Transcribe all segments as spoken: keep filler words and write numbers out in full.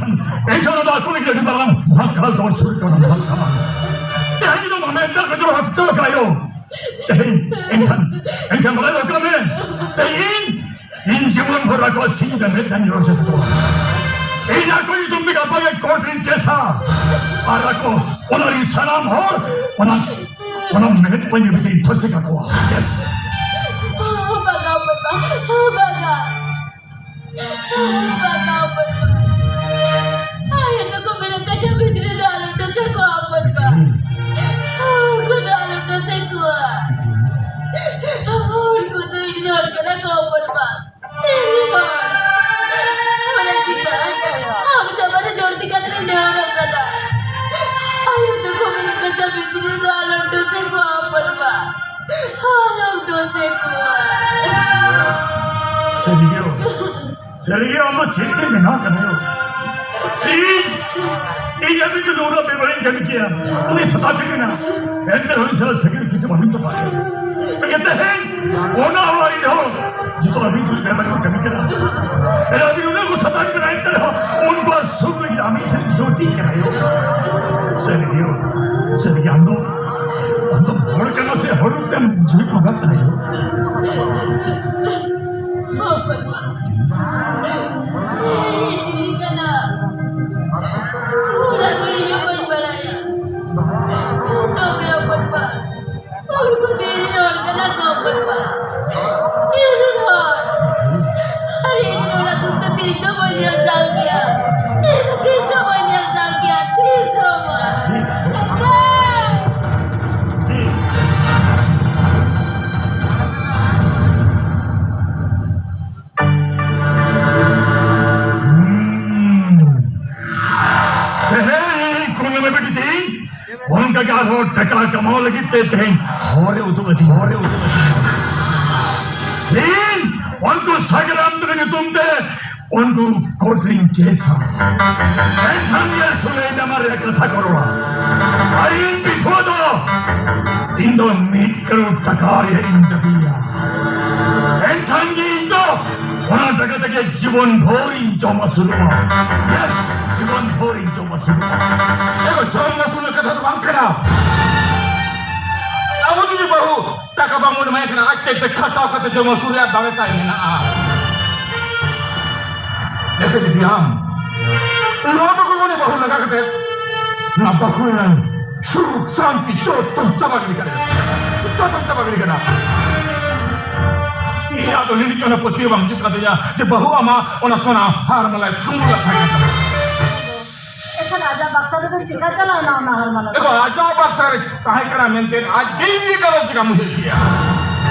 ᱮᱱᱠᱷᱟᱱ ᱚᱱᱟ ᱫᱚ ᱟᱠᱚ ᱞᱟᱹᱜᱤᱫ ᱟᱹᱰᱤ ᱢᱟᱨᱟᱝ ᱢᱚᱦᱟᱠᱟᱞ ᱫᱚ ᱥᱩᱨ ᱠᱟᱱᱟ, ᱢᱚᱦᱟᱠᱟᱞ᱾ ᱛᱮᱦᱮᱧ ᱫᱚ ᱢᱟᱢᱮ ᱮᱱᱫᱟ ᱠᱚ ᱡᱚᱲᱟ ᱦᱚᱪᱚ ᱠᱟᱭᱚ᱾ ᱛᱮᱦᱮᱧ, ᱮᱱᱠᱷᱟᱱ, ᱮᱱᱠᱷᱟᱱ ᱵᱟᱲᱟᱭ ᱫᱚᱨᱠᱟᱨ ᱢᱮ᱾ ᱛᱮᱦᱮᱧ ᱤᱧ ᱡᱤᱵᱚᱱ ᱵᱷᱳᱨ ᱟᱠᱚᱣᱟᱜ ᱥᱤᱧ ᱨᱮ ᱢᱮᱫ ᱫᱟᱜ ᱤᱧ ᱨᱚᱲ ᱦᱚᱪᱚ ᱠᱚᱣᱟ᱾ ᱤᱧ ᱟᱠᱚ ᱧᱩᱛᱩᱢ ᱛᱮ ᱜᱟᱯᱟ ᱜᱮ ᱠᱳᱨᱴ ᱨᱤᱧ ᱠᱮᱥᱟ᱾ ᱟᱨ ᱟᱠᱚ, ᱚᱱᱟ ᱨᱤᱱ ᱥᱟᱱᱟᱢ ᱦᱚᱲ, ᱚᱱᱟ, ᱚᱱᱟ ᱢᱮᱫ ᱯᱟᱹᱧᱪᱤ ᱵᱷᱤᱛᱨᱤᱧ ᱯᱷᱟᱹᱥᱤ ᱠᱟᱠᱚᱣᱟ᱾ Yes᱾ ᱵᱟᱜᱟᱣ ᱵᱟᱵᱟ, ᱵᱟᱜᱟᱣ᱾ ᱵᱟᱜᱟᱣ ᱵᱟᱵᱟ᱾ ᱟᱭᱳ ᱛᱟᱠᱚ ᱢᱮᱱᱟ ᱠᱟᱪᱟ ᱵᱷᱤᱛᱨᱤ ᱫᱚ ᱟᱞᱚᱢ ᱴᱚᱥᱮ ᱠᱚᱣᱟ ᱵᱟᱵᱟ᱾ ᱩᱱᱠᱩ ᱫᱚ ᱟᱞᱚᱢ ᱴᱚᱥᱮ ᱠᱚᱣᱟ᱾ ᱩᱱᱠᱩ ᱫᱚ ᱤᱧ ᱨᱮᱱ ᱦᱚᱲ ᱠᱟᱱᱟ ᱠᱚ ᱵᱟᱵᱟ᱾ ᱚᱱᱟ ᱪᱤᱠᱟᱹ? ᱟᱢ ᱥᱟᱢᱟᱝ ᱨᱮ ᱡᱳᱨ ᱛᱮ ᱠᱟᱛᱷᱟ ᱨᱮ ᱱᱮᱦᱚᱨ ᱟᱠᱟᱫᱟ᱾ ᱟᱭᱳ ᱛᱟᱠᱚ ᱢᱮᱱᱟ ᱠᱟᱪᱟ ᱵᱷᱤᱛᱨᱤ ᱫᱚ ᱟᱞᱚᱢ ᱴᱚᱥᱮ ᱠᱚᱣᱟ ᱵᱟᱵᱟ᱾ ᱟᱞᱚᱢ ᱴᱚᱥᱮ ᱠᱚᱣᱟ᱾ ᱥᱟᱹᱨᱤᱜᱮ ᱵᱟᱵᱟ᱾ ᱥᱟᱹᱨᱤᱜᱮ ᱟᱢ ᱫᱚ ᱪᱮᱫ ᱛᱮ ᱵᱮᱱᱟᱣ ᱠᱟᱱᱟᱭ? ᱤᱧ, ᱤᱧ ᱟᱹᱵᱤᱱ ᱡᱩᱫᱤ ᱩᱱᱟᱹᱜ ᱵᱮᱵᱟᱹᱲᱤᱧ ᱠᱟᱹᱢᱤ ᱠᱮᱭᱟ, ᱩᱱᱤ ᱥᱟᱛᱟ ᱴᱷᱤᱠ ᱮᱱᱟ᱾ ᱮᱱᱛᱮ ᱨᱮᱦᱚᱸ ᱤᱧ ᱥᱟᱞᱟᱜ ᱥᱟᱹᱜᱟᱹᱭ ᱠᱤᱥᱟᱹ ᱵᱟᱹᱵᱤᱱ ᱛᱚᱯᱟᱜ ᱠᱮᱭᱟ᱾ ᱛᱮᱦᱮᱧ ᱚᱱᱟ ᱚᱲᱟᱜ ᱨᱤᱱ ᱦᱚᱲ ᱡᱚᱛᱚ ᱟᱹᱵᱤᱱ ᱠᱚ ᱵᱮᱵᱟᱹᱲᱤ ᱠᱚ ᱠᱟᱹᱢᱤ ᱠᱟᱱᱟ᱾ ᱟᱨ ᱟᱹᱵᱤᱱ ᱩᱱᱟᱹᱜ ᱠᱚ ᱥᱟᱛᱟ ᱠᱟᱱᱟ, ᱮᱱᱛᱮ ᱨᱮᱦᱚᱸ ᱩᱱᱠᱩᱣᱟᱜ ᱥᱩᱠ ᱞᱟᱹᱜᱤᱫ ᱟᱢ ᱤᱧ ᱴᱷᱮᱱ ᱡᱳᱨ ᱛᱤᱧ ᱠᱟᱱᱟ᱾ ᱥᱟᱹᱨᱤᱜᱮ, ᱥᱟᱹᱨᱤᱜᱮ ᱟᱢ ᱫᱚ, ᱟᱢ ᱫᱚ ᱦᱚᱲ ᱠᱟᱱᱟ ᱥᱮ ᱦᱚᱲ ᱨᱩᱯ ᱛᱮᱢ ᱡᱩᱞᱩᱜ ᱵᱚᱸᱜᱟ ᱠᱟᱱᱟ? ᱤᱧ ᱪᱤᱞᱤ ᱠᱟᱱᱟ? ᱚᱱᱟ ᱫᱚ ᱤᱧ ᱦᱚᱸ ᱵᱟᱹᱧ ᱵᱟᱲᱟᱭᱟ᱾ ᱛᱚᱵᱮ ᱦᱚᱯᱚᱱ ᱵᱟ, ᱩᱱᱠᱩ ᱫᱚ ᱤᱧ ᱨᱮᱱ ᱦᱚᱲ ᱠᱟᱱᱟ ᱠᱚ, ᱦᱚᱯᱚᱱ ᱵᱟ᱾ ᱤᱧ ᱨᱮᱱ ᱦᱚᱲ᱾ ᱟᱨ ᱤᱧ ᱨᱮᱱ ᱚᱱᱟ ᱫᱩᱠ ᱫᱚ ᱛᱤᱥ ᱦᱚᱸ ᱵᱟᱹᱧ ᱧᱮᱞ ᱪᱟᱞ ᱠᱮᱭᱟ᱾ ᱤᱧ ᱫᱚ ᱛᱤᱥ ᱦᱚᱸ ᱵᱟᱹᱧ ᱧᱮᱞ ᱪᱟᱞ ᱠᱮᱭᱟ, ᱛᱤᱥ ᱦᱚᱸ ᱵᱟᱝ᱾ ᱮᱠᱟᱭ᱾ ᱦᱩᱸ᱾ ᱛᱮᱦᱮᱧ ᱠᱩᱱᱟᱹᱢᱤ ᱵᱤᱴᱤ ᱛᱤᱧ ᱚᱱᱠᱟ ᱜᱮ ᱟᱨᱦᱚᱸ ᱴᱟᱠᱟ ᱠᱟᱢᱟᱣ ᱞᱟᱹᱜᱤᱫ ᱛᱮ ᱛᱮᱦᱮᱧ ᱦᱚᱨᱮ ᱩᱫᱩᱜ ᱟᱹᱫᱤᱧᱟ, ᱦᱚᱨᱮ ᱩᱫᱩᱜ ᱟᱹᱫᱤᱧᱟ᱾ ᱤᱧ ᱩᱱᱠᱩ ᱥᱟᱜᱨᱟᱢ ᱛᱟᱠᱚ ᱧᱩᱛᱩᱢ ᱛᱮ ᱩᱱᱠᱩ ᱠᱳᱨᱴ ᱨᱤᱧ ᱠᱮᱥᱟ᱾ ᱮᱱᱠᱷᱟᱱ ᱜᱮ ᱥᱩᱞᱟᱹᱭ ᱱᱟᱢᱟ ᱨᱮᱭᱟᱜ ᱠᱟᱛᱷᱟ ᱠᱚ ᱨᱚᱲᱟ᱾ ᱟᱨ ᱤᱧ ᱵᱤᱫᱷᱣᱟ ᱫᱚ, ᱤᱧ ᱫᱚ ᱢᱤᱫ ᱠᱟᱨᱳᱲ ᱴᱟᱠᱟ ᱨᱮᱭᱟᱜ ᱤᱧ ᱫᱟᱹᱵᱤᱭᱟ᱾ ᱮᱱᱠᱷᱟᱱ ᱜᱮ ᱤᱧ ᱫᱚ ᱚᱱᱟ ᱴᱟᱠᱟ ᱛᱮᱜᱮ ᱡᱤᱵᱚᱱ ᱵᱷᱳᱨ ᱤᱧ ᱡᱚᱢ ᱟᱹᱥᱩᱞᱚᱜᱼᱟ᱾ ᱭᱮᱥ, ᱡᱤᱵᱚᱱ ᱵᱷᱳᱨ ᱤᱧ ᱡᱚᱢ ᱟᱹᱥᱩᱞᱚᱜᱼᱟ᱾ ᱮ ᱜᱚ, ᱡᱚᱢ ᱟᱹᱥᱩᱞ ᱨᱮᱱᱟᱜ ᱠᱟᱛᱷᱟ ᱫᱚ ᱵᱟᱝ ᱠᱟᱱᱟ᱾ ᱟᱵᱚ ᱡᱩᱫᱤ ᱵᱟᱹᱦᱩ ᱴᱟᱠᱟ ᱵᱟᱝ ᱵᱚᱱ ᱮᱢᱟᱭ ᱠᱟᱱᱟ, ᱟᱡ ᱛᱮ ᱠᱷᱟᱴᱟᱣ ᱠᱟᱛᱮ ᱡᱚᱢ ᱟᱹᱥᱩᱞ ᱨᱮᱭᱟᱜ ᱫᱟᱲᱮ ᱛᱟᱭ ᱢᱮᱱᱟᱜᱼᱟ᱾ ᱫᱮᱠᱷᱮ ᱡᱩᱫᱤ ᱟᱢ ᱱᱚᱣᱟ ᱵᱟᱹᱦᱩ ᱵᱚᱱ ᱵᱟᱹᱦᱩ ᱞᱟᱜᱟ ᱠᱟᱛᱮ ᱱᱚᱣᱟ ᱵᱟᱹᱦᱩ ᱨᱮᱱᱟᱝ ᱥᱩᱠ ᱥᱟᱱᱛᱤ ᱡᱚᱛᱚᱢ ᱪᱟᱵᱟ ᱜᱤᱰᱤ ᱠᱟᱫᱟ, ᱡᱚᱛᱚᱢ ᱪᱟᱵᱟ ᱜᱤᱰᱤ ᱠᱟᱫᱟ᱾ ᱪᱮᱫ ᱟᱫᱚ ᱱᱤᱱᱤᱡ ᱚᱱᱟ ᱯᱟᱹᱛᱭᱟᱹᱣ ᱵᱟᱝ ᱦᱤᱡᱩᱜ ᱠᱟᱱ ᱛᱤᱧᱟ ᱡᱮ ᱵᱟᱹᱦᱩ ᱟᱢᱟᱜ ᱚᱱᱟ ᱥᱚᱱᱟ ᱦᱟᱨ ᱢᱟᱞᱟᱭ ᱠᱩᱢᱵᱽᱲᱩ ᱞᱮᱠᱟ ᱛᱟᱦᱮᱸ ᱠᱟᱱ ᱛᱟᱢᱟ᱾ ᱮᱱᱠᱷᱟᱱ ᱟᱡᱟᱜ ᱵᱟᱠᱥᱟ ᱨᱮᱫᱚ ᱪᱮᱠᱟ ᱪᱟᱞᱟᱣᱱᱟ ᱚᱱᱟ ᱦᱟᱨ ᱢᱟᱞᱟ? ᱫᱮᱠᱷᱚ, ᱟᱡᱟᱜ ᱵᱟᱠᱥᱟ ᱨᱮ ᱛᱟᱦᱮᱸ ᱠᱟᱱᱟ ᱢᱮᱱᱛᱮ ᱟᱡ ᱜᱮ ᱤᱫᱤ ᱠᱟᱫᱟ, ᱪᱮᱠᱟᱢ ᱩᱭᱦᱟᱹᱨ ᱠᱮᱭᱟ?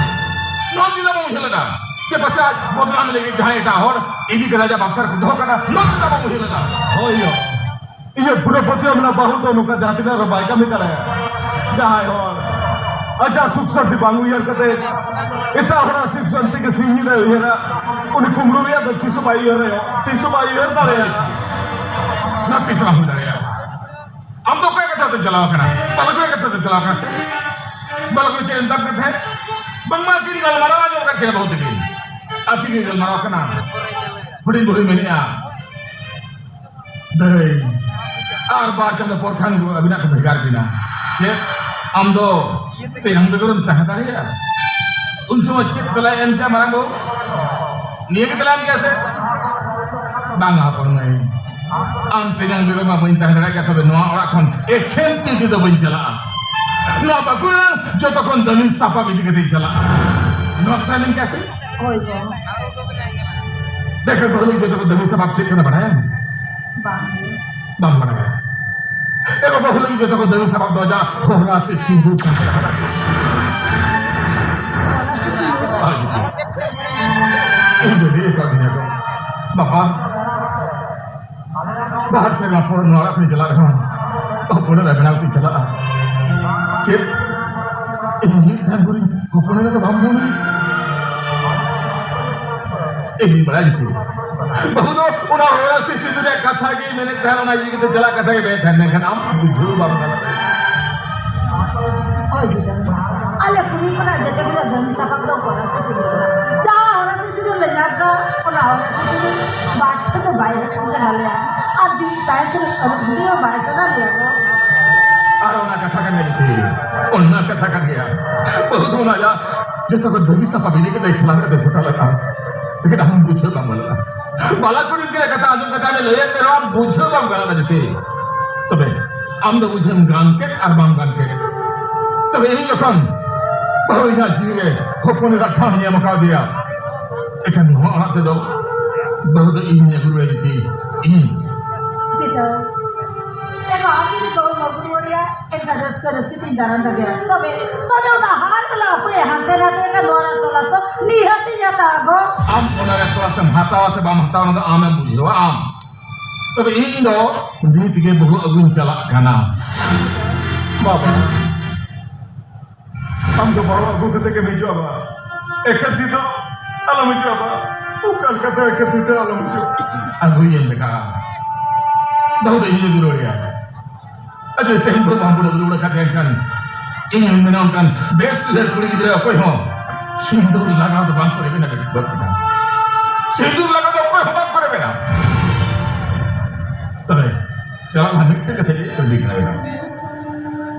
ᱱᱚᱣᱟ ᱪᱮᱫᱟᱜ ᱵᱟᱢ ᱩᱭᱦᱟᱹᱨ ᱞᱮᱫᱟ? ᱡᱮ ᱯᱟᱥᱮ ᱟᱡ ᱵᱚᱫᱱᱟᱢ ᱞᱟᱹᱜᱤᱫ ᱡᱟᱦᱟᱸᱭ ᱮᱴᱟᱜ ᱦᱚᱲ ᱤᱫᱤ ᱠᱟᱫᱟ, ᱟᱡᱟᱜ ᱵᱟᱠᱥᱟ ᱨᱮᱠᱚ ᱫᱚᱦᱚ ᱠᱟᱫᱟ, ᱱᱚᱣᱟ ᱪᱮᱫᱟᱜ ᱵᱟᱢ ᱩᱭᱦᱟᱹᱨ ᱞᱮᱫᱟ? ᱦᱳᱭ ᱭᱳ, ᱤᱧᱟᱹᱜ ᱯᱩᱨᱟᱹ ᱯᱟᱹᱛᱭᱟᱹᱣ ᱢᱮᱱᱟᱜᱼᱟ, ᱵᱟᱹᱦᱩ ᱫᱚ ᱱᱚᱝᱠᱟ ᱡᱟᱦᱟᱸ ᱛᱤᱱᱟᱹᱜ ᱨᱮ ᱵᱟᱭ ᱠᱟᱹᱢᱤ ᱫᱟᱲᱮᱭᱟᱜᱼᱟ᱾ ᱡᱟᱦᱟᱸᱭ ᱦᱚᱲ ᱟᱡᱟᱜ ᱥᱩᱠ ᱥᱟᱱᱛᱤ ᱵᱟᱝ ᱩᱭᱦᱟᱹᱨ ᱠᱟᱛᱮ ᱮᱴᱟᱜ ᱦᱚᱲᱟᱜ ᱥᱩᱠ ᱥᱟᱱᱛᱤ ᱜᱮ ᱥᱤᱧ ᱧᱤᱫᱟᱹ ᱩᱭᱦᱟᱹᱨᱟ, ᱩᱱᱤ ᱠᱩᱢᱵᱽᱲᱩ ᱨᱮᱭᱟᱜ ᱫᱚ ᱛᱤᱥ ᱦᱚᱸ ᱵᱟᱭ ᱩᱭᱦᱟᱹᱨ ᱨᱮᱭᱟ, ᱛᱤᱥ ᱦᱚᱸ ᱵᱟᱭ ᱩᱭᱦᱟᱹᱨ ᱫᱟᱲᱮᱭᱟᱜᱼᱟ᱾ ᱱᱚᱣᱟ ᱛᱤᱥ ᱦᱚᱸ ᱵᱟᱝ ᱦᱩᱭ ᱫᱟᱲᱮᱭᱟᱜᱼᱟ᱾ ᱟᱢ ᱫᱚ ᱚᱠᱚᱭᱟᱜ ᱠᱟᱛᱷᱟ ᱛᱮᱢ ᱪᱟᱞᱟᱣ ᱠᱟᱱᱟ? ᱵᱟᱞᱚᱠ ᱨᱮᱭᱟᱜ ᱠᱟᱛᱷᱟ ᱛᱮᱢ ᱪᱟᱞᱟᱣ ᱠᱟᱱᱟ ᱥᱮ? ᱵᱟᱞᱚᱠ ᱨᱮ ᱪᱮᱫ ᱮᱢ ᱫᱟᱜ ᱠᱟᱛᱷᱟ? ᱵᱟᱝᱢᱟ ᱟᱹᱠᱤᱱ ᱜᱟᱞᱢᱟᱨᱟᱣ ᱟᱸᱡᱚᱢ ᱠᱟᱫ ᱠᱤᱱᱟ ᱵᱟᱹᱦᱩ ᱛᱟᱹᱠᱤᱱ᱾ ᱟᱹᱠᱤᱱ ᱠᱤᱱ ᱜᱟᱞᱢᱟᱨᱟᱣ ᱠᱟᱱᱟ᱾ ᱦᱩᱰᱤᱧ ᱵᱟᱹᱦᱩᱭ ᱢᱮᱱᱮᱫᱼᱟ, ᱫᱟᱹᱭ, ᱟᱨ ᱵᱟᱨ ᱪᱟᱸᱫᱚ ᱯᱚᱨ ᱠᱷᱟᱱ ᱟᱹᱵᱤᱱᱟᱜ ᱠᱚ ᱵᱷᱮᱜᱟᱨ ᱵᱤᱱᱟ᱾ ᱪᱮᱫ? ᱟᱢ ᱫᱚ ᱛᱮᱭᱟᱝ ᱵᱮᱜᱚᱨᱮᱢ ᱛᱟᱦᱮᱸ ᱫᱟᱲᱮᱭᱟᱜᱼᱟ? ᱩᱱ ᱥᱚᱢᱚᱭ ᱪᱮᱫ ᱛᱮᱞᱟᱭ ᱮᱢ ᱠᱮᱭᱟ ᱢᱟᱨᱟᱝ ᱵᱟᱹᱵᱩ? ᱱᱤᱭᱟᱹ ᱜᱮ ᱛᱮᱞᱟᱭ ᱮᱢ ᱠᱮᱭᱟ ᱥᱮ? ᱵᱟᱝ ᱦᱚᱯᱚᱱ ᱢᱟᱹᱭ, ᱟᱢ ᱛᱮᱭᱟᱝ ᱵᱮᱜᱚᱨ ᱢᱟ ᱵᱟᱹᱧ ᱛᱟᱦᱮᱸ ᱫᱟᱲᱮᱭᱟᱜ ᱜᱮᱭᱟ, ᱛᱚᱵᱮ ᱱᱚᱣᱟ ᱚᱲᱟᱜ ᱠᱷᱚᱱ ᱮᱠᱷᱮᱱ ᱛᱤ ᱛᱮᱫᱚ ᱵᱟᱹᱧ ᱪᱟᱞᱟᱜᱼᱟ᱾ ᱱᱚᱣᱟ ᱵᱟᱹᱠᱩᱲᱟ ᱡᱚᱛᱚ ᱠᱷᱚᱱ ᱫᱟᱹᱢᱤ ᱥᱟᱯᱟᱵ ᱤᱫᱤ ᱠᱟᱛᱮᱧ ᱪᱟᱞᱟᱜᱼᱟ᱾ ᱱᱚᱣᱟ ᱠᱟᱛᱷᱟ ᱢᱮᱱ ᱠᱮᱭᱟ ᱥᱮ? ᱦᱳᱭ ᱜᱚ᱾ ᱫᱮᱠᱷᱮ ᱵᱟᱹᱦᱩ ᱞᱟᱹᱜᱤᱫ ᱡᱚᱛᱚ ᱠᱷᱚᱱ ᱫᱟᱹᱢᱤ ᱥᱟᱯᱟᱵ ᱪᱮᱫ ᱠᱟᱱᱟ ᱵᱟᱲᱟᱭᱟᱢ? ᱵᱟᱝ᱾ ᱵᱟᱢ ᱵᱟᱲᱟᱭᱟ? ᱮ ᱵᱟᱵᱟ, ᱵᱟᱹᱦᱩ ᱞᱟᱹᱜᱤᱫ ᱡᱚᱛᱚ ᱠᱷᱚᱱ ᱫᱟᱹᱢᱤ ᱥᱟᱯᱟᱵ ᱫᱚ ᱡᱟ ᱦᱚᱨᱟ ᱥᱮ ᱥᱤᱸᱫᱩᱨ ᱠᱟᱱ ᱛᱟᱭᱟ᱾ ᱦᱳᱭ, ᱡᱩᱫᱤ᱾ ᱤᱧ ᱫᱚ ᱞᱟᱹᱭ ᱟᱠᱟᱫᱤᱧᱟ ᱠᱚ, ᱵᱟᱵᱟ, ᱵᱟᱨ ᱥᱮᱨᱢᱟ ᱯᱚᱨ ᱱᱚᱣᱟ ᱚᱲᱟᱜ ᱠᱷᱚᱱᱤᱧ ᱪᱟᱞᱟᱜ ᱨᱮᱦᱚᱸ, ᱦᱚᱯᱚᱱ ᱮᱨᱟ ᱵᱮᱱᱟᱣ ᱛᱤᱧ ᱪᱟᱞᱟᱜᱼᱟ᱾ ᱪᱮᱫ? ᱤᱧ ᱢᱤᱫ ᱫᱷᱟᱣ ᱦᱚᱯᱚᱱ ᱮᱨᱟ ᱫᱚ ᱵᱟᱢ ᱢᱚᱱᱮ? ᱤᱧ ᱵᱟᱲᱟᱭ ᱜᱮᱛᱚ᱾ ᱵᱟᱹᱦᱩ ᱫᱚ ᱚᱱᱟ ᱦᱚᱨᱟ ᱥᱮ ᱥᱤᱸᱫᱩᱨ ᱨᱮᱭᱟᱜ ᱠᱟᱛᱷᱟ ᱜᱮ ᱢᱮᱱᱮᱫ ᱛᱟᱦᱮᱱ, ᱚᱱᱟ ᱤᱫᱤ ᱠᱟᱛᱮ ᱪᱟᱞᱟᱜ ᱠᱟᱛᱷᱟ ᱜᱮ ᱢᱮᱱᱮᱫ ᱛᱟᱦᱮᱱ, ᱢᱮᱱᱠᱷᱟᱱ ᱟᱢ ᱵᱩᱡᱷᱟᱹᱣ ᱵᱟᱢ ᱜᱟᱱᱚᱜ᱾ ᱦᱳᱭ ᱡᱤᱛᱮᱱ, ᱟᱞᱮ ᱠᱩᱲᱤ ᱦᱚᱯᱚᱱᱟᱜ ᱡᱚᱛᱚ ᱠᱷᱚᱱᱟᱜ ᱫᱟᱹᱢᱤ ᱥᱟᱯᱟᱵ ᱫᱚ ᱦᱚᱨᱟ ᱥᱮ ᱥᱤᱸᱫᱩᱨ ᱠᱟᱱᱟ᱾ ᱡᱟᱦᱟᱸ ᱦᱚᱨᱟ ᱥᱮ ᱥᱤᱸᱫᱩᱨ ᱞᱮ ᱧᱟᱢ ᱠᱟᱜ, ᱟᱨ ᱥᱩᱥᱩᱨᱤ ᱵᱟᱨ ᱴᱷᱮᱱ ᱫᱚ ᱵᱟᱭ ᱵᱟᱹᱴᱤ ᱥᱟᱱᱟ ᱞᱮᱭᱟ, ᱟᱨ ᱡᱤᱣᱤ ᱛᱟᱭᱚᱢ ᱛᱮ ᱟᱹᱨᱩᱵ ᱦᱚᱸ ᱵᱟᱭ ᱥᱟᱱᱟ ᱞᱮᱭᱟ ᱠᱚ᱾ ᱟᱨ ᱚᱱᱟ ᱠᱟᱛᱷᱟ ᱠᱟᱱ ᱜᱮᱭᱟ ᱡᱩᱛᱤ, ᱚᱱᱟ ᱠᱟᱛᱷᱟ ᱠᱟᱱ ᱜᱮᱭᱟ᱾ ᱵᱟᱹᱦᱩ ᱫᱚ ᱚᱱᱟ ᱟᱭᱟᱜ ᱡᱚᱛᱚ ᱠᱚ ᱫᱟᱹᱵᱤ ᱥᱟᱯᱷᱟ ᱵᱤᱱᱤ ᱠᱟᱛᱮ ᱪᱷᱟᱞᱟ ᱠᱟᱛᱮ ᱜᱚᱴᱟ ᱞᱮᱫᱼᱟ᱾ ᱞᱮᱠᱤᱱ ᱟᱢ ᱵᱩᱡᱷᱟᱹᱣ ᱵᱟᱢ ᱜᱟᱱᱚᱜᱼᱟ᱾ ᱵᱟᱞᱟ ᱠᱩᱲᱤ ᱜᱤᱫᱽᱨᱟᱹ ᱠᱟᱛᱷᱟ ᱟᱸᱡᱚᱢ ᱠᱟᱛᱮ ᱟᱞᱮ ᱞᱟᱹᱭᱮᱫ ᱢᱮ ᱨᱮᱦᱚᱸ ᱟᱢ ᱵᱩᱡᱷᱟᱹᱣ ᱵᱟᱢ ᱜᱟᱱᱚᱜᱼᱟ ᱡᱩᱛᱤ᱾ ᱛᱚᱵᱮ ᱟᱢ ᱫᱚ ᱵᱩᱡᱷᱟᱹᱣ ᱜᱟᱱ ᱠᱮᱫ ᱟᱨ ᱵᱟᱢ ᱜᱟᱱ ᱠᱮᱫ᱾ ᱛᱚᱵᱮ ᱤᱧ ᱡᱚᱠᱷᱚᱱ ᱵᱟᱹᱦᱩ ᱤᱧᱟᱹᱜ ᱡᱤᱣᱤ ᱨᱮ ᱦᱚᱯᱚᱱ ᱮᱨᱟ ᱴᱷᱟᱶ ᱤᱧ ᱮᱢ ᱟᱠᱟᱫᱮᱭᱟ, ᱮᱠᱷᱟᱱ ᱱᱚᱣᱟ ᱚᱲᱟᱜ ᱛᱮᱫᱚ ᱵᱟᱹᱦᱩ ᱫᱚ ᱤᱧ ᱟᱹᱜᱩ ᱨᱩᱣᱟᱹᱲ ᱡᱩᱛᱤ, ᱤᱧ᱾ ᱪᱤᱛᱟᱹ, ᱮᱱᱦᱚᱸ ᱟᱢ ᱡᱩᱫᱤ ᱵᱟᱹᱦᱩᱢ ᱟᱹᱜᱩ ᱨᱩᱣᱟᱹᱲᱮᱭᱟ, ᱮᱱᱠᱷᱟᱱ ᱨᱟᱹᱥᱠᱟᱹ ᱨᱟᱹᱥᱠᱟᱹ ᱛᱤᱧ ᱫᱟᱬᱟᱱ ᱛᱟᱯᱮᱭᱟ᱾ ᱛᱚᱵᱮ, ᱛᱚᱵᱮ ᱚᱱᱟ ᱦᱟᱨ ᱜᱮᱞᱮ ᱚᱠᱚᱭᱮ ᱦᱟᱱᱛᱮ ᱱᱟᱛᱮ ᱠᱟᱱ, ᱱᱚᱣᱟ ᱨᱮᱱᱟᱜ ᱛᱚᱞᱟᱥ ᱫᱚ ᱱᱤᱦᱟᱹᱛ ᱤᱧ ᱦᱟᱛᱟᱣᱟ ᱜᱚ᱾ ᱟᱢ ᱚᱱᱟ ᱨᱮ ᱛᱚᱞᱟᱥ ᱮᱢ ᱦᱟᱛᱟᱣᱟ ᱥᱮ ᱵᱟᱢ ᱦᱟᱛᱟᱣᱟ, ᱚᱱᱟ ᱫᱚ ᱟᱢᱮᱢ ᱵᱩᱡᱷᱟᱹᱣᱟ, ᱟᱢ᱾ ᱛᱚᱵᱮ ᱤᱧ ᱫᱚ ᱱᱤᱛ ᱜᱮ ᱵᱟᱹᱦᱩ ᱟᱹᱜᱩᱧ ᱪᱟᱞᱟᱜ ᱠᱟᱱᱟ᱾ ᱵᱟᱵᱟ, ᱟᱢ ᱫᱚ ᱵᱟᱹᱦᱩ ᱟᱹᱜᱩ ᱠᱟᱛᱮ ᱜᱮᱢ ᱦᱤᱡᱩᱜᱼᱟ ᱵᱟ? ᱮᱠᱷᱟᱱ ᱛᱤ ᱫᱚ ᱟᱞᱚᱢ ᱦᱤᱡᱩᱜᱼᱟ ᱵᱟ? ᱚᱠᱟ ᱞᱮᱠᱟᱛᱮ ᱮᱠᱷᱟᱱ ᱛᱤ ᱫᱚ ᱟᱞᱚᱢ ᱦᱤᱡᱩᱜᱼᱟ? ᱟᱹᱜᱩᱭᱮᱢ ᱵᱮᱴᱟ, ᱵᱟᱹᱦᱩ ᱫᱚ ᱤᱧ ᱞᱮ ᱫᱩᱞᱟᱹᱲ ᱮᱭᱟ᱾ ᱟᱪᱪᱷᱟ, ᱛᱮᱦᱮᱧ ᱫᱚ ᱵᱟᱝ ᱵᱚᱱ ᱨᱩᱣᱟᱹᱲ ᱟᱠᱟᱫ ᱮᱱᱠᱷᱟᱱ ᱤᱧ ᱢᱮᱱᱟ ᱚᱱᱠᱟᱱ ᱵᱮᱥ ᱩᱭᱦᱟᱹᱨ ᱠᱩᱲᱤ ᱜᱤᱫᱽᱨᱟᱹ ᱚᱠᱚᱭ ᱦᱚᱸ ᱥᱤᱸᱫᱩᱨ ᱞᱟᱜᱟᱣ ᱫᱚ ᱵᱟᱝ ᱠᱚ ᱨᱮᱵᱮᱱᱟ, ᱵᱮᱴᱟ᱾ ᱥᱤᱸᱫᱩᱨ ᱞᱟᱜᱟᱣ ᱫᱚ ᱚᱠᱚᱭ ᱦᱚᱸ ᱵᱟᱝ ᱠᱚ ᱨᱮᱵᱮᱱᱟ᱾ ᱛᱚᱵᱮ ᱪᱟᱞᱟᱜ ᱢᱟ ᱢᱤᱫᱴᱮᱱ ᱠᱟᱛᱷᱟ ᱞᱟᱹᱭ ᱠᱟᱹᱱᱟᱹᱧ ᱠᱟᱱᱟ ᱵᱮᱴᱟ᱾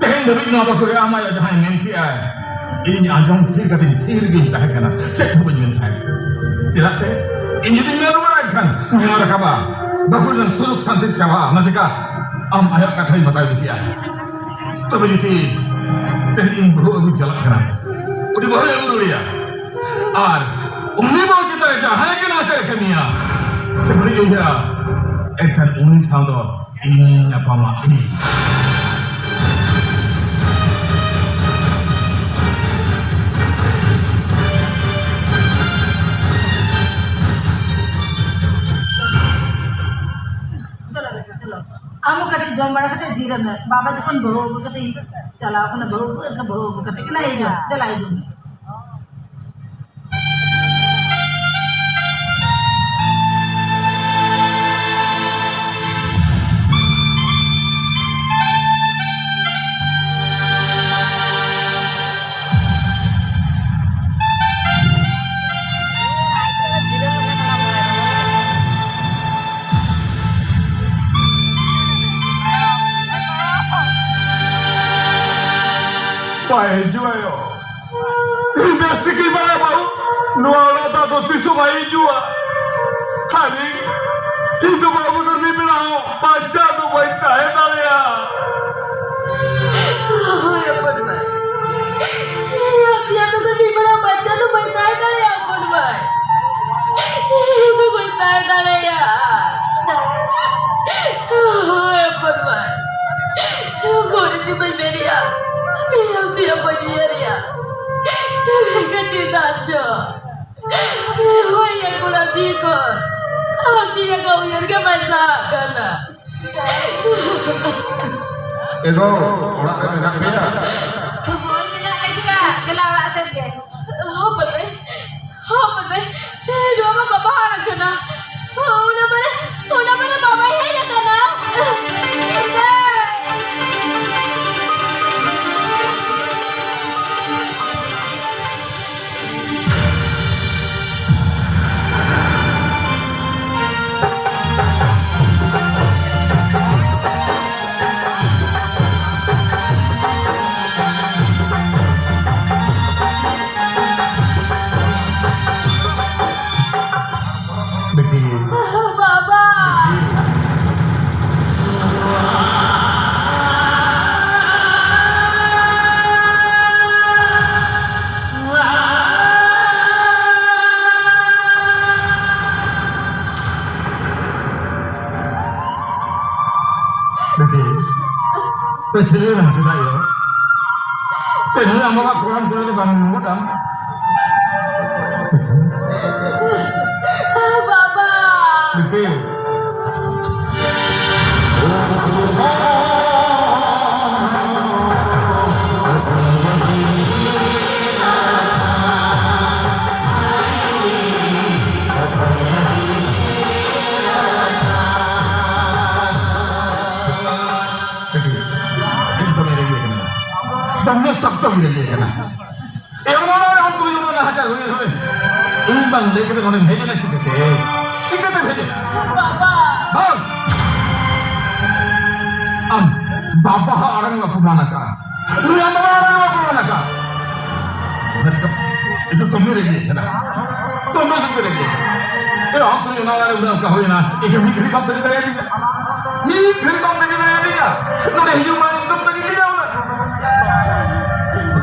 ᱛᱮᱦᱮᱧ ᱫᱷᱟᱹᱵᱤᱡ ᱱᱚᱣᱟ ᱵᱟᱠᱷᱳᱞ ᱨᱮ ᱟᱢ ᱟᱭᱳ ᱡᱟᱦᱟᱸᱭ ᱢᱮᱱ ᱠᱮᱜᱼᱟᱭ, ᱤᱧ ᱟᱸᱡᱚᱢ ᱛᱷᱤᱨ ᱠᱟᱛᱮᱧ ᱛᱷᱤᱨ ᱜᱤᱧ ᱛᱟᱦᱮᱸ ᱠᱟᱱᱟ, ᱪᱮᱫ ᱦᱚᱸ ᱵᱟᱹᱧ ᱢᱮᱱ ᱛᱟᱦᱮᱸᱫ᱾ ᱪᱮᱫᱟᱜ ᱥᱮ ᱤᱧ ᱡᱩᱫᱤᱧ ᱢᱮᱱ ᱨᱩᱣᱟᱹᱲᱟ, ᱮᱱᱠᱷᱟᱱ ᱱᱚᱣᱟ ᱨᱟᱠᱟᱵᱟ, ᱵᱟᱠᱷᱳᱞ ᱨᱮᱱ ᱥᱩᱞᱩᱠ ᱥᱟᱱᱛᱤ ᱪᱟᱵᱟᱜᱼᱟ᱾ ᱚᱱᱟ ᱪᱤᱠᱟ ᱟᱢ ᱟᱭᱳ ᱠᱟᱛᱷᱟᱧ ᱵᱟᱛᱟᱣ ᱤᱫᱤ ᱠᱮᱜᱼᱟ᱾ ᱛᱚᱵᱮ ᱡᱩᱫᱤ ᱛᱮᱦᱮᱧ ᱤᱧ ᱵᱟᱹᱦᱩ ᱟᱹᱜᱩᱧ ᱪᱟᱞᱟᱜ ᱠᱟᱱᱟ, ᱩᱱᱤ ᱵᱟᱹᱦᱩᱧ ᱟᱹᱜᱩ ᱨᱩᱣᱟᱹᱲᱮᱭᱟ, ᱟᱨ ᱩᱱᱤ ᱵᱟᱹᱦᱩ ᱪᱮᱛᱟᱱ ᱨᱮ ᱡᱟᱦᱟᱸᱭ ᱜᱮ ᱱᱟᱦᱟᱪᱟᱨ ᱮ ᱠᱟᱹᱢᱤᱭᱟ, ᱪᱮ ᱵᱟᱹᱲᱤᱡ ᱮ ᱩᱭᱦᱟᱹᱨᱟ, ᱮᱱᱠᱷᱟᱱ ᱩᱱᱤ ᱥᱟᱶ ᱫᱚ ᱤᱧᱤᱧ ᱧᱟᱯᱟᱢᱟ, ᱤᱧ᱾ ᱪᱚᱞᱚ ᱵᱮᱴᱟ, ᱪᱚᱞᱚ᱾ ᱟᱢ ᱦᱚᱸ ᱠᱟᱹᱴᱤᱡ ᱡᱚᱢ ᱵᱟᱲᱟ ᱠᱟᱛᱮ ᱡᱤᱨᱟᱹᱜ ᱢᱮ᱾ ᱵᱟᱵᱟ ᱡᱚᱠᱷᱚᱱ ᱵᱟᱹᱦᱩ ᱟᱹᱜᱩ ᱠᱟᱛᱮ ᱪᱟᱞᱟᱣ ᱠᱟᱱᱟ, ᱵᱟᱹᱦᱩ ᱟᱹᱜᱩ, ᱮᱱᱠᱷᱟᱱ ᱵᱟᱹᱦᱩ ᱟᱹᱜᱩ ᱠᱟᱛᱮ ᱜᱮ ᱱᱟᱜ ᱦᱤᱡᱩᱜ᱾ ᱫᱮᱞᱟ ᱦᱤᱡᱩᱜ ᱢᱮ᱾ ᱵᱟᱭ ᱦᱤᱡᱩᱜᱼᱟ ᱭᱳ᱾ ᱤᱧ ᱵᱮᱥ ᱴᱷᱤᱠᱤᱧ ᱵᱟᱲᱟᱭᱟ ᱵᱟᱹᱵᱩ, ᱱᱚᱣᱟ ᱚᱲᱟᱜ ᱫᱚ ᱟᱫᱚ ᱛᱤᱥ ᱦᱚᱸ ᱵᱟᱭ ᱦᱤᱡᱩᱜᱼᱟ᱾ ᱟᱨ ᱤᱧ, ᱤᱧ ᱫᱚ ᱵᱟᱹᱵᱩ ᱫᱚ ᱢᱤᱫ ᱵᱮᱲᱟ ᱦᱚᱸ ᱵᱟᱧᱪᱟᱣ ᱫᱚ ᱵᱟᱹᱧ ᱛᱟᱦᱮᱸ ᱫᱟᱲᱮᱭᱟᱜᱼᱟ᱾ ᱦᱳᱭ, ᱦᱚᱯᱚᱱ ᱢᱟᱹᱭ᱾ ᱤᱧ ᱟᱯᱮᱭᱟᱜ ᱵᱮᱜᱚᱨ ᱢᱤᱫ ᱵᱮᱲᱟ ᱵᱟᱧᱪᱟᱣ ᱫᱚ ᱵᱟᱹᱧ ᱛᱟᱦᱮᱸ ᱫᱟᱲᱮᱭᱟᱜᱼᱟ, ᱦᱚᱯᱚᱱ ᱢᱟᱹᱭ᱾ ᱤᱧ ᱫᱚ ᱵᱟᱹᱧ ᱛᱟᱦᱮᱸ ᱫᱟᱲᱮᱭᱟᱜᱼᱟ᱾ ᱦᱳᱭ, ᱦᱚᱯᱚᱱ ᱢᱟᱹᱭ᱾ ᱢᱚᱱᱮ ᱛᱮ ᱵᱟᱹᱧ ᱢᱮᱱᱮᱜᱼᱟ, ᱛᱮᱭᱟᱝ ᱛᱮᱭᱟᱝ ᱵᱟᱹᱧ ᱩᱭᱦᱟᱹᱨᱮᱜᱼᱟ᱾ ᱢᱮᱱᱠᱷᱟᱱ ᱪᱮᱫᱟᱜ ᱪᱚ? ᱦᱳᱭ ᱭᱟ ᱠᱚᱲᱟ ᱡᱤᱣᱤ ᱠᱚ, ᱟᱢ ᱛᱮᱭᱟᱝ ᱟᱜ ᱩᱭᱦᱟᱹᱨ ᱜᱮ ᱵᱟᱭ ᱥᱟᱦᱟᱜ ᱠᱟᱱᱟ᱾ ᱮ ᱜᱚ, ᱚᱲᱟᱜ ᱨᱮ ᱢᱮᱱᱟᱜ ᱯᱮᱭᱟ? ᱦᱳᱭ, ᱢᱮᱱᱟᱜ ᱞᱮᱜᱮᱭᱟ᱾ ᱫᱮᱞᱟ ᱚᱲᱟᱜ ᱥᱮᱫ ᱜᱮ᱾ ᱦᱚᱯᱚᱱ ᱢᱟᱹᱭ, ᱦᱚᱯᱚᱱ ᱢᱟᱹᱭ, ᱱᱚᱣᱟ ᱢᱟ ᱵᱟᱵᱟ ᱟᱲᱟᱝ ᱠᱟᱱᱟ᱾ ᱚᱱᱟ ᱢᱟᱱᱮ, ᱚᱱᱟ ᱢᱟᱱᱮ ᱵᱟᱵᱟᱭ ᱦᱮᱡ ᱟᱠᱟᱱᱟ᱾ ᱵᱤᱴᱤ᱾ ᱵᱟᱵᱟ᱾ ᱵᱤᱴᱤ, ᱯᱟᱹᱪᱷᱞᱟᱹ ᱱᱟᱢ ᱪᱮᱫᱟᱜ ᱭᱳ? ᱪᱮᱫ ᱦᱚᱸ ᱟᱢᱟᱜ ᱠᱚᱲᱟᱢ ᱠᱚᱨᱮ ᱫᱚ ᱵᱟᱝ ᱧᱟᱢᱚᱜ ᱟᱢ? ᱵᱟᱵᱟ! ᱵᱤᱴᱤ᱾ ᱫᱚᱢᱮ ᱥᱚᱠᱛᱚ ᱜᱤᱧ ᱨᱮᱸᱜᱮᱡ ᱠᱟᱱᱟ᱾ ᱮᱢᱚᱱ ᱟᱢ ᱛᱩᱞᱩᱡ ᱩᱱᱟᱹᱜ ᱱᱟᱦᱟᱪᱟᱨ ᱦᱩᱭ ᱦᱩᱭ᱾ ᱤᱧ ᱵᱟᱝ ᱞᱟᱹᱭ ᱠᱟᱛᱮ ᱱᱚᱰᱮᱢ ᱦᱮᱡ ᱮᱱᱟ ᱪᱤᱠᱟᱹᱛᱮ? ᱪᱤᱠᱟᱹᱛᱮᱢ ᱦᱮᱡ ᱮᱱᱟ? ᱵᱟᱵᱟ! ᱵᱟᱝ! ᱟᱢ ᱵᱟᱵᱟ ᱦᱚᱸ ᱟᱲᱟᱝ ᱮᱢ ᱚᱯᱚᱢᱟᱱ ᱟᱠᱟᱫᱼᱟ᱾ ᱱᱩᱭ ᱟᱢ ᱵᱟᱵᱟ ᱟᱲᱟᱝ ᱮᱢ ᱞᱟᱜᱟ᱾ ᱤᱧ ᱫᱚ ᱛᱚᱢᱵᱮ ᱨᱮᱜᱮ ᱠᱟᱱᱟ᱾ ᱛᱚᱢᱵᱮ ᱥᱮᱫ ᱨᱮᱜᱮ᱾ ᱮ, ᱟᱢ ᱛᱩᱞᱩᱡ ᱚᱱᱟ ᱚᱲᱟᱜ ᱨᱮ ᱩᱱᱟᱹᱜ ᱚᱱᱠᱟ ᱦᱩᱭᱮᱱᱟ᱾ ᱤᱧ ᱢᱤᱫ ᱜᱷᱟᱹᱲᱤ ᱵᱟᱢ ᱛᱟᱹᱜᱤ ᱫᱟᱲᱮᱭᱟᱫᱤᱧᱟ᱾ ᱢᱤᱫ ᱜᱷᱟᱹᱲᱤ ᱵᱟᱢ ᱛᱟᱹᱜᱤ ᱫᱟᱲᱮᱭᱟᱫᱤᱧᱟ᱾ ᱱᱚᱰᱮ ᱦᱤᱡᱩᱜ ᱢᱟ, ᱮᱠᱫᱚᱢ ᱛᱟᱹᱜᱤ ᱠᱮᱫᱟ ᱚᱱᱟ᱾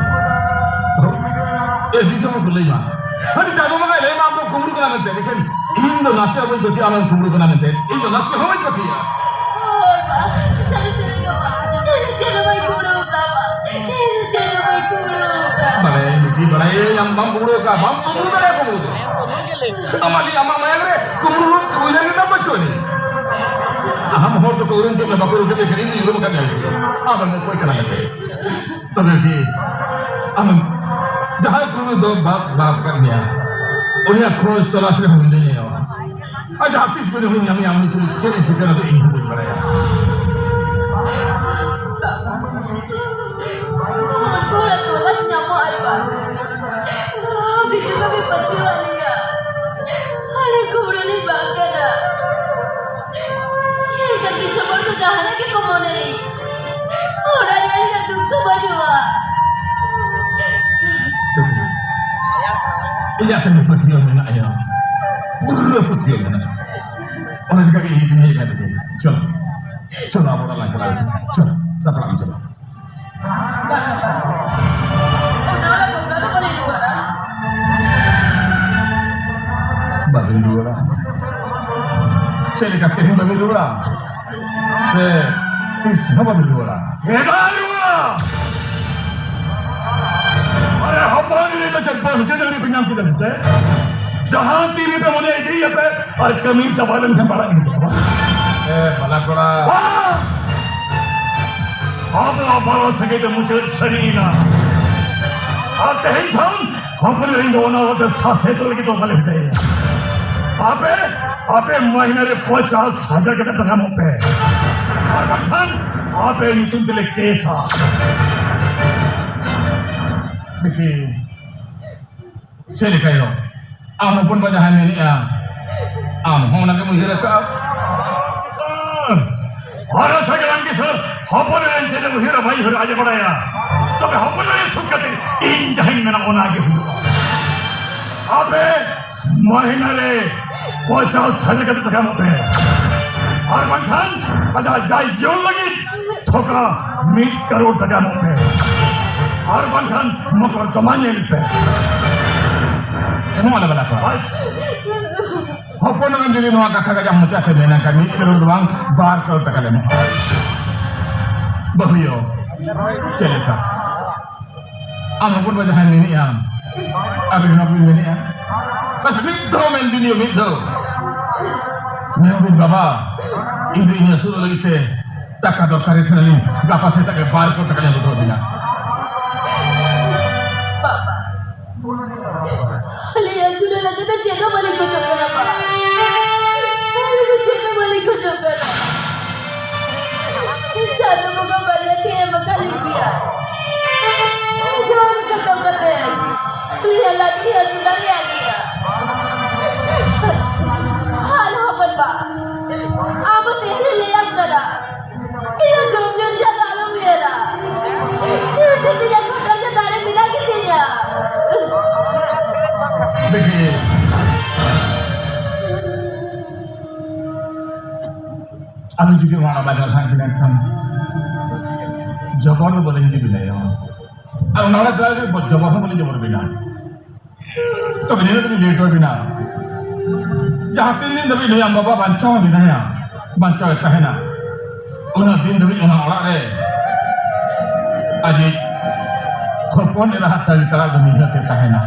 ᱮ, ᱫᱤᱥᱚᱢ ᱦᱚᱲ ᱠᱚ ᱞᱟᱹᱭ ᱢᱟ᱾ ᱟᱹᱰᱤ ᱪᱟᱸᱫᱚ ᱵᱚᱸᱜᱟᱭ ᱞᱟᱹᱭ ᱢᱟ, ᱟᱢ ᱫᱚ ᱠᱩᱢᱵᱽᱲᱩ ᱠᱟᱱᱟ ᱢᱮᱱᱛᱮ᱾ ᱞᱮᱠᱤᱱ ᱤᱧ ᱫᱚ ᱱᱟᱥᱮ ᱦᱚᱸ ᱵᱟᱹᱧ ᱯᱟᱹᱛᱭᱟᱹᱜᱼᱟ, ᱟᱢᱮᱢ ᱠᱩᱢᱵᱽᱲᱩ ᱠᱟᱱᱟ ᱢᱮᱱᱛᱮ᱾ ᱤᱧ ᱫᱚ ᱱᱟᱥᱮ ᱦᱚᱸ ᱵᱟᱹᱧ ᱯᱟᱹᱛᱭᱟᱹᱜᱼᱟ᱾ ᱦᱳᱭ ᱵᱟ, ᱥᱟᱹᱨᱤ ᱥᱟᱹᱨᱤ ᱜᱮ ᱵᱟ᱾ ᱤᱧ ᱪᱮᱫ ᱦᱚᱸ ᱵᱟᱹᱧ ᱠᱩᱢᱵᱽᱲᱩ ᱟᱠᱟᱫᱼᱟ ᱵᱟ᱾ ᱤᱧ ᱪᱮᱫ ᱦᱚᱸ ᱵᱟᱹᱧ ᱠᱩᱢᱵᱽᱲᱩ ᱟᱠᱟᱫᱼᱟ᱾ ᱵᱟᱲᱟᱭᱟᱹᱧ ᱵᱤᱴᱤ, ᱵᱟᱲᱟᱭᱟᱹᱧ ᱟᱢ ᱵᱟᱢ ᱠᱩᱢᱵᱽᱲᱩ ᱟᱠᱟᱫᱼᱟ, ᱵᱟᱢ ᱠᱩᱢᱵᱽᱲᱩ ᱫᱟᱲᱮᱭᱟᱜᱼᱟ ᱠᱩᱢᱵᱽᱲᱩ ᱫᱚ᱾ ᱟᱢᱟᱜ ᱞᱟᱹᱭ, ᱟᱢᱟᱜ ᱢᱟᱭᱟᱢ ᱨᱮ ᱠᱩᱢᱵᱽᱲᱩ ᱩᱭᱦᱟᱹᱨ ᱜᱮ ᱛᱟᱢ ᱵᱟᱹᱪᱩᱜ ᱟᱹᱱᱤᱡ᱾ ᱟᱢ ᱦᱚᱲ ᱫᱚᱠᱚ ᱩᱨᱩᱢ ᱠᱮᱫ ᱢᱮᱭᱟ, ᱵᱟᱠᱚ ᱩᱨᱩᱢ ᱠᱮᱫ ᱢᱮᱭᱟ, ᱤᱧ ᱫᱩᱧ ᱩᱨᱩᱢ ᱟᱠᱟᱫ ᱢᱮᱭᱟ ᱵᱤᱴᱤ᱾ ᱟᱢ ᱫᱚᱢ ᱚᱠᱚᱭ ᱠᱟᱱᱟ ᱢᱮᱱᱛᱮ᱾ ᱛᱚᱵᱮ ᱵᱤᱴᱤ, ᱟᱢ ᱡᱟᱦᱟᱸᱭ ᱠᱩᱲᱤ ᱫᱚ ᱵᱟᱯ ᱵᱟᱯ ᱟᱠᱟᱫ ᱢᱮᱭᱟ, ᱩᱱᱤᱭᱟᱜ ᱠᱷᱚᱡᱽ ᱛᱚᱞᱟᱥ ᱨᱮ ᱦᱚᱸ ᱢᱤᱱᱟᱹᱧᱟ᱾ ᱟᱨ ᱡᱟᱦᱟᱸ ᱛᱤᱥ ᱠᱚᱨᱮ ᱦᱚᱸᱧ ᱧᱟᱢᱮᱭᱟ, ᱩᱱᱤ ᱛᱩᱞᱩᱡ ᱪᱮᱫ ᱮ ᱪᱤᱠᱟᱹ ᱠᱟᱫᱟ ᱤᱧ ᱦᱚᱸ ᱵᱟᱹᱧ ᱵᱟᱲᱟᱭᱟ᱾ ᱦᱚᱲ ᱠᱚᱲᱟ ᱛᱚᱞᱟᱥ ᱧᱟᱢᱚᱜ ᱟᱨ ᱵᱟᱝ, ᱵᱤᱡᱩ ᱠᱚ ᱯᱟᱹᱛᱭᱟᱹᱣ ᱟᱹᱞᱤᱧᱟ᱾ ᱟᱞᱮ ᱠᱩᱢᱵᱽᱲᱩ ᱞᱤᱧ ᱵᱟᱝ ᱠᱟᱱᱟ᱾ ᱮᱱᱠᱷᱟᱱ ᱫᱤᱥᱚᱢ ᱦᱚᱲ ᱫᱚ ᱡᱟᱦᱟᱱᱟᱜ ᱜᱮᱠᱚ ᱢᱚᱱᱮᱭᱟ᱾ ᱚᱲᱟᱜ ᱨᱮ ᱟᱹᱞᱤᱧᱟᱜ ᱫᱩᱠ ᱫᱚ ᱵᱟᱹᱱᱩᱜᱼᱟ᱾ ᱤᱧᱟᱜ ᱛᱮᱜᱮ ᱯᱟᱹᱛᱭᱟᱹᱣ ᱢᱮᱱᱟᱜᱼᱟ, ᱯᱩᱨᱟᱹ ᱯᱟᱹᱛᱭᱟᱹᱣ ᱢᱮᱱᱟᱜᱼᱟ᱾ ᱚᱱᱟ ᱪᱤᱠᱟᱹ ᱜᱮ ᱤᱧ ᱫᱩᱧ ᱦᱮᱡ ᱮᱱᱟ ᱵᱤᱴᱤ᱾ ᱪᱚᱞᱚ, ᱪᱚᱞᱚ, ᱟᱵᱚ ᱚᱲᱟᱜ ᱞᱟᱝ ᱪᱟᱞᱟᱣ ᱞᱮᱱ ᱜᱮ᱾ ᱪᱚᱞᱚ, ᱥᱟᱯᱲᱟᱜ ᱢᱮ, ᱪᱚᱞᱚ᱾ ᱵᱟᱹᱵᱤᱱ ᱨᱩᱣᱟᱹᱲᱟ? ᱪᱮᱫ ᱞᱮᱠᱟ ᱛᱮᱦᱮᱧ ᱵᱟᱹᱵᱤᱱ ᱨᱩᱣᱟᱹᱲᱟ? ᱥᱮ ᱛᱤᱥ ᱦᱚᱸ ᱵᱟᱹᱵᱤᱱ ᱨᱩᱣᱟᱹᱲᱟ? ᱪᱮᱫᱟᱜ ᱨᱩᱣᱟᱹᱲᱟ? ᱟᱨᱮ ᱦᱚᱯᱚᱱ, ᱱᱤᱛ ᱫᱚ ᱪᱮᱫ ᱵᱚᱞ ᱥᱮ ᱰᱟᱹᱝᱨᱤ ᱯᱮ ᱧᱟᱢ ᱠᱮᱫᱟ ᱥᱮ ᱪᱮᱫ? ᱡᱟᱦᱟᱸ ᱛᱤ ᱨᱮᱯᱮ ᱢᱚᱱᱮ ᱤᱫᱤᱭᱟᱯᱮ ᱟᱨ ᱠᱟᱹᱢᱤ ᱪᱟᱵᱟ ᱞᱮᱱᱠᱷᱟᱱ ᱵᱟᱲᱟᱜ ᱜᱤᱰᱤ ᱠᱟᱜᱼᱟ᱾ ᱮ ᱵᱟᱞᱟ ᱠᱚᱲᱟ᱾ ᱵᱟᱝ! ᱟᱵᱚᱣᱟᱜ ᱵᱟᱞᱟ ᱥᱟᱹᱜᱟᱹᱭ ᱫᱚ ᱢᱩᱪᱟᱹᱫ ᱥᱟᱹᱨᱤᱭᱮᱱᱟ᱾ ᱟᱨ ᱛᱮᱦᱮᱧ ᱠᱷᱚᱱ ᱦᱚᱯᱚᱱ ᱤᱧ ᱫᱚ ᱚᱱᱟ ᱚᱲᱟᱜ ᱨᱮ ᱥᱟᱥᱮᱛ ᱞᱟᱹᱜᱤᱫ ᱫᱚ ᱵᱟᱞᱮ ᱵᱷᱮᱡᱟᱭᱟ᱾ ᱟᱯᱮ, ᱟᱯᱮ ᱢᱟᱹᱦᱱᱟᱹ ᱨᱮ ᱯᱚᱧᱪᱟᱥ ᱦᱟᱡᱟᱨ ᱴᱟᱠᱟ ᱛᱟᱦᱮᱱᱚᱜ ᱯᱮ᱾ ᱟᱨ ᱵᱟᱝᱠᱷᱟᱱ ᱟᱯᱮ ᱧᱩᱛᱩᱢ ᱛᱮᱞᱮ ᱠᱮᱥᱟ᱾ ᱵᱤᱴᱤ, ᱪᱮᱫ ᱞᱮᱠᱟ ᱭᱚ? ᱟᱢ ᱦᱚᱯᱚᱱ ᱵᱟ ᱡᱟᱦᱟᱸᱭ ᱢᱮᱱᱮᱜᱼᱟ, ᱟᱢ ᱦᱚᱸ ᱚᱱᱟ ᱜᱮᱢ ᱩᱭᱦᱟᱹᱨ ᱟᱠᱟᱫᱼᱟ? ᱟᱨ ᱥᱟᱹᱜᱟᱲᱟᱢ ᱠᱤᱥᱟᱹᱬ ᱦᱚᱯᱚᱱ ᱮᱨᱟᱧ ᱪᱮᱫ ᱮᱢ ᱩᱭᱦᱟᱹᱨᱟ, ᱵᱟᱭ ᱩᱭᱦᱟᱹᱨᱟ, ᱟᱡ ᱮ ᱵᱟᱲᱟᱭᱟ᱾ ᱛᱚᱵᱮ ᱦᱚᱯᱚᱱ ᱨᱮ ᱥᱩᱠ ᱠᱟᱛᱮ ᱤᱧ ᱡᱟᱦᱟᱸᱧ ᱢᱮᱱᱟ ᱚᱱᱟ ᱜᱮ ᱦᱩᱭᱩᱜᱼᱟ᱾ ᱟᱯᱮ ᱢᱟᱹᱦᱱᱟᱹ ᱨᱮ ᱯᱚᱧᱪᱟᱥ ᱦᱟᱡᱟᱨ ᱠᱟᱛᱮ ᱴᱟᱠᱟ ᱮᱢᱚᱜ ᱯᱮ, ᱟᱨ ᱵᱟᱝᱠᱷᱟᱱ ᱟᱡᱟᱜ ᱡᱟᱭ ᱡᱤᱭᱚᱱ ᱞᱟᱹᱜᱤᱫ ᱛᱷᱚᱠᱟ ᱢᱤᱫ ᱠᱟᱨᱳᱲ ᱴᱟᱠᱟ ᱮᱢᱚᱜ ᱯᱮ, ᱟᱨ ᱵᱟᱝᱠᱷᱟᱱ ᱢᱚᱠᱚᱨᱫᱚᱢᱟ ᱧᱮᱞ ᱯᱮ᱾ ᱮᱢᱚᱜ ᱟᱞᱮ ᱵᱟᱞᱟ ᱠᱚ᱾ ᱵᱟᱥ᱾ ᱦᱚᱯᱚᱱ ᱮᱨᱟ ᱡᱩᱫᱤ ᱱᱚᱣᱟ ᱠᱟᱛᱷᱟ ᱜᱟᱡᱟᱢ ᱢᱚᱪᱟᱛᱮ ᱢᱮᱱᱟ, ᱠᱷᱟᱱ ᱢᱤᱫ ᱠᱟᱨᱳᱲ ᱫᱚ ᱵᱟᱝ, ᱵᱟᱨ ᱠᱟᱨᱳᱲ ᱴᱟᱠᱟ ᱞᱮ ᱮᱢᱚᱜᱼᱟ᱾ ᱵᱟᱹᱦᱩᱭᱳ, ᱪᱮᱫ ᱞᱮᱠᱟ? ᱟᱢ ᱦᱚᱯᱚᱱ ᱵᱟ ᱡᱟᱦᱟᱸᱭ ᱢᱮᱱᱮᱜᱼᱟ, ᱟᱹᱵᱤᱱ ᱦᱚᱸ ᱵᱤᱱ ᱢᱮᱱᱮᱜᱼᱟ? ᱵᱟᱥ ᱢᱤᱫ ᱫᱷᱟᱣ ᱢᱮᱱ ᱵᱤᱱ, ᱢᱤᱫ ᱫᱷᱟᱣ᱾ ᱢᱮᱱ ᱵᱤᱱ, "ᱵᱟᱵᱟ, ᱤᱧ ᱫᱚ ᱤᱧ ᱟᱹᱥᱩᱞᱚᱜ ᱞᱟᱹᱜᱤᱫ ᱛᱮ ᱴᱟᱠᱟ ᱫᱚᱨᱠᱟᱨ ᱠᱟᱱᱟᱞᱤᱧ, ᱜᱟᱯᱟ ᱥᱮᱛᱟᱜ ᱨᱮ ᱵᱟᱨ ᱠᱟᱨᱳᱲ ᱴᱟᱠᱟ ᱞᱤᱧ ᱟᱹᱜᱩ ᱦᱚᱴᱚ ᱟᱹᱵᱤᱱᱟ᱾" ᱵᱟᱵᱟ, ᱟᱞᱮ ᱟᱹᱥᱩᱞᱚᱜ ᱞᱟᱹᱜᱤᱫ ᱫᱚ ᱪᱮᱫ ᱦᱚᱸ ᱵᱟᱞᱮ ᱠᱷᱚᱡᱚᱜ ᱠᱟᱱᱟ, ᱵᱟ᱾ ᱟᱞᱮ ᱫᱚ ᱪᱮᱫ ᱦᱚᱸ ᱵᱟᱞᱮ ᱠᱷᱚᱡᱚᱜ ᱠᱟᱱᱟ᱾ ᱪᱟᱸᱫᱚ ᱵᱚᱸᱜᱟ ᱵᱟᱨᱭᱟ ᱛᱤ ᱮᱢ ᱟᱠᱟᱫ ᱞᱮ ᱜᱮᱭᱟ᱾ ᱡᱚᱢ ᱠᱷᱟᱴᱟᱣ ᱠᱟᱛᱮ ᱱᱤᱭᱟᱹ ᱞᱟᱹᱠᱛᱤ ᱟᱹᱥᱩᱞ ᱫᱟᱲᱮᱭᱟᱜ ᱜᱮᱭᱟ᱾ ᱟᱨ ᱦᱚᱯᱚᱱ ᱵᱟ, ᱟᱵᱚ ᱛᱮᱦᱮᱧ ᱞᱮ ᱞᱟᱹᱭᱟᱢ ᱠᱟᱱᱟ᱾ ᱤᱧᱟᱹᱜ ᱡᱚᱢ ᱧᱩ ᱨᱮᱭᱟᱜ ᱫᱚ ᱟᱞᱚᱢ ᱩᱭᱦᱟᱹᱨᱟ᱾ ᱤᱧ ᱫᱚ ᱤᱧᱟᱹᱜ ᱜᱷᱚᱴᱚᱱ ᱨᱮ ᱫᱟᱲᱮ ᱢᱮᱱᱟᱜ ᱜᱮᱛᱤᱧᱟ᱾ ᱵᱤᱴᱤ, ᱟᱢ ᱡᱩᱫᱤ ᱚᱱᱟ ᱵᱟᱡᱟᱨ ᱥᱟᱱ ᱠᱟᱱᱟ ᱠᱷᱟᱱ, ᱡᱚᱵᱚᱨ ᱫᱚ ᱵᱟᱹᱧ ᱤᱫᱤ ᱵᱤᱱᱟᱭᱟ᱾ ᱟᱨ ᱚᱱᱟ ᱚᱲᱟᱜ ᱪᱟᱞᱟᱣ ᱞᱟᱹᱜᱤᱫ ᱡᱚᱵᱚᱨ ᱦᱚᱸ ᱵᱟᱹᱧ ᱡᱚᱵᱚᱨ ᱵᱤᱱᱟ᱾ ᱛᱚᱵᱮ ᱱᱤᱱᱟᱹᱜ ᱫᱚᱵᱤᱱ ᱞᱟᱹᱭ ᱦᱚᱴᱚ ᱟᱹᱵᱤᱱᱟ, ᱡᱟᱦᱟᱸ ᱛᱤᱱ ᱫᱤᱱ ᱫᱷᱟᱹᱵᱤᱡ ᱱᱩᱭ ᱟᱢ ᱵᱟᱵᱟ ᱵᱟᱧᱪᱟᱣ ᱢᱮᱱᱟᱭᱟ, ᱵᱟᱧᱪᱟᱣ ᱮ ᱛᱟᱦᱮᱱᱟ, ᱚᱱᱟ ᱫᱤᱱ ᱫᱷᱟᱹᱵᱤᱡ ᱚᱱᱟ ᱚᱲᱟᱜ ᱨᱮ ᱟᱡᱤᱡ ᱦᱚᱯᱚᱱ ᱮᱨᱟ ᱦᱟᱜ ᱛᱟᱹᱜᱤ ᱛᱟᱲᱟᱜ ᱫᱚ ᱱᱤᱦᱟᱹᱛ ᱮ ᱛᱟᱦᱮᱱᱟ᱾